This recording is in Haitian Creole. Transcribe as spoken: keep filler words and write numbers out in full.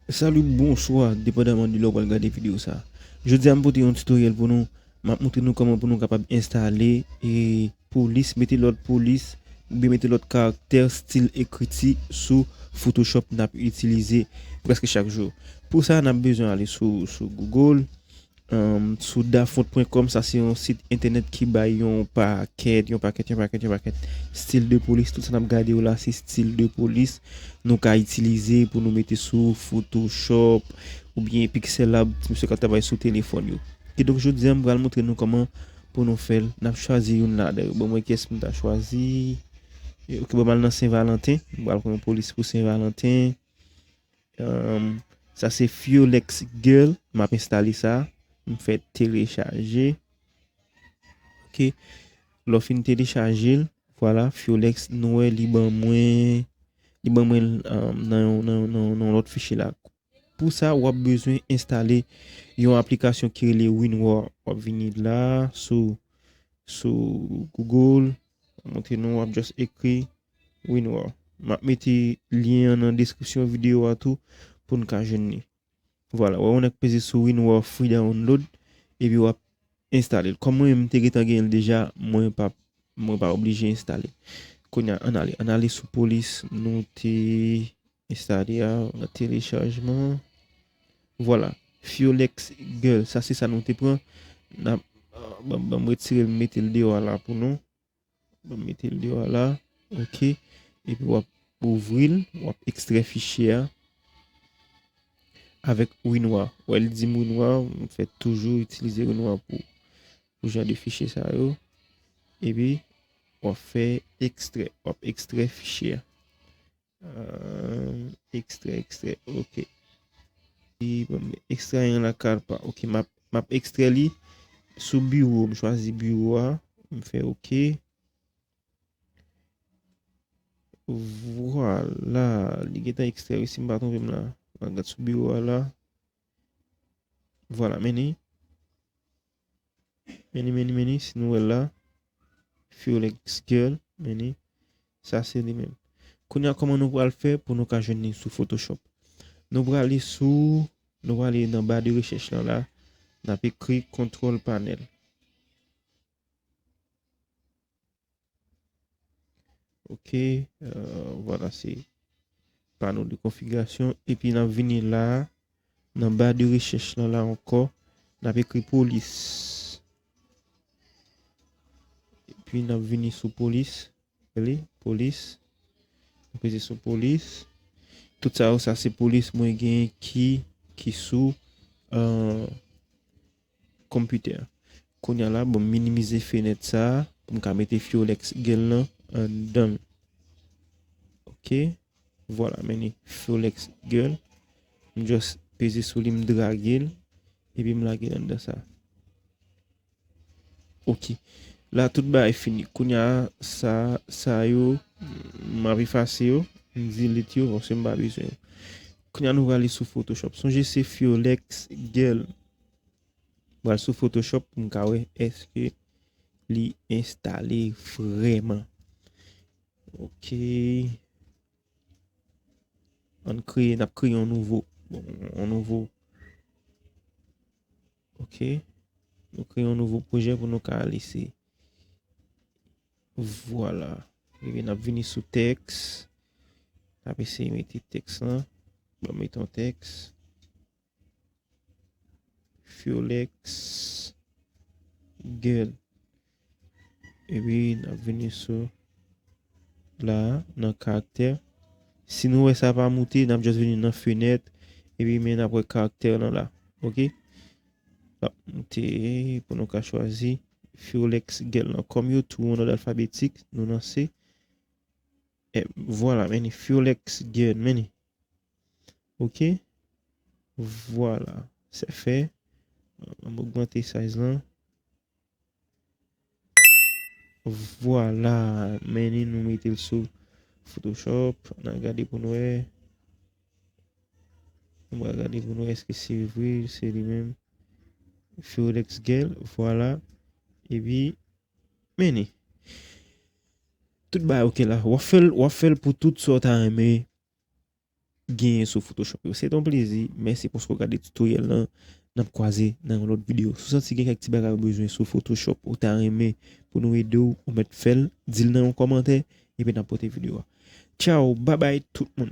Salut, bonsoir, depandaman de lè w pral gade videyo sa. Jodi a m pote yon tutoriel pou nou. M ap montre nou kòman pou nou kapab enstale e polis, mete lòt polis, oubyen mete lòt karaktè, stil ekriti sou Photoshop n ap itilize prèske chak jou. Pou sa, n ap bezwen ale sou, sou Google, um, sou dafont pwen kòm, sa se yon sit entènèt ki bay yon pakèt, yon pakèt, yon pakèt, yon pakèt stil de polis. Tout sa n ap gade yo la, se stil de polis nou ka itilize pou nou mete sou Photoshop oubyen Pixel Lab, ti mesye k ap travay sou telefòn yo. Kidonk, jodi a, m pral montre nou kòman pou nou fè l. N ap chwazi youn ladan yo. Bon, mwen, kiyès m ta chwazi? Ok, bon, m al nan Sen Valanten. M pral pran yon polis pou Sen Valanten. Um, sa se Fiolex Girl. M ap enstale sa. M fè telechaje. Ok. Lè w fin telechaje l, vwala, Fiolex, nou wè li ban mwen, li ban mwen, um, nan yon, nan, nan, nan lòt fichye la. Pou sa, w ap bezwen enstale yon aplikasyon ki rele WinRAR. W ap vini la, sou, sou Google. Montre nou, w ap just ekri WinRAR. M ap mete lyen an nan deskripsyon videyo a tou pou n ka jwenn li. Vwala, wè yon nèg peze sou WinRAR Free Download, epi w ap enstale l. Kòm mwen menm, m te gentan genyen l deja, mwen pa, mwen pa oblije enstale. Kounye a, ann ale, ann ale sou polis nou te enstale a, nan telechajman. Vwala, Fiolex Girl, sa se sa nou te pran. N ap, ban, ban m retire l, m mete l deyò a la pou nou. Ban m mete l deyò a la. Ok. Epi w ap ouvri l, w ap ekstrè fichye a avèk WinRAR. Wè, li di m WinRAR, m fè toujou itilize WinRAR pou, pou jan de fichye sa yo. Epi, w ap fè ekstrè, w ap ekstrè fichye a. Euh, ekstrè, ekstrè, ok. E, bon, ekstrè en la carpa. Ok, m ap, m ap ekstrè li sou biwo. M chwazi biwo a. M fè ok. Vwala. Li gentan ekstrè wi, si m pa twonpe m la. M al gad sou biwo a la. Vwala, men li. Men li, men li, men li, si nou wè l la, Fiolex Girl, men li, sa se li menm. Kounye a, kòman nou pral fè pou nou ka jwenn li sou Photoshop? Nou prale sou, nou prale nan ba de rechèch lan la, n ap ekri Control Panel. Ok, euh, vwala, se pano de konfigirasyon. Epi n ap vini la, nan ba de rechèch lan la ankò, n ap ekri polis. Epi n ap vini sou polis. Li, polis. Nou peze sou polis. Tout sa yo, sa se polis mwen gen ki, ki sou, euh, konpitè. Kounye a la, bon, m minimize fenèt sa a pou m ka mete Fiolex Girl lan anndan l. Ok. Vwala, men li Fiolex Girl. M just peze sou li, m drage l, epi m lage l anndan sa. Ok. La, tout bagay fini. Kounye a, sa, sa yo, m ap efase yo, m delete yo, paske m pa bezwen yo. Kounye a, nou prale sou Photoshop. Sonje, se Fiolex Girl. Pral sou Photoshop pou m ka wè èske li enstale vrèman. Ok. Ann kreye, n ap kreye yon nouvo. Bon, yon nouvo. Ok. Nou kreye yon nouvo pwojè pou nou ka lese. Vwala. Epi n ap vini sou tèks. N ap eseye mete tèks lan. Bon, mete yon tèks. Fiolex Girl. Epi n ap vini sou la, nan karaktè. Si nou wè sa pa moute, n ap just vini nan fenèt. Epi men n ap wè karaktè lan la. Ok? N ap moute pou nou ka chwazi Fiolex Girl lan. Kòm yo tou an òd alfabetik, nou nan C. E vwala, men li Fiolex Girl, men li. Ok. Vwala. Se fè. M ap ogmante size lan. Vwala. Men li, nou mete l sou Photoshop. N a gade pou n wè. Nou pral gade pou n wè èske se vre, se li menm. Fiolex Girl, vwala. Epi, men li. Tout bagay ok la. W ap fè l, w ap fè l pou tout sa w ta renmen. genyen sou Photoshop yo. Se te yon plezi. Mèsi paske w gade tutorial lan. N ap kwaze nan yon lòt videyo. Si w santi gen kèk ti bagay ou bezwen sou Photoshop, ou ta renmen pou nou ede w, ou mèt fè l, di l nan yon kòmantè, epi n ap pote videyo a. Tchao, babay tout moun.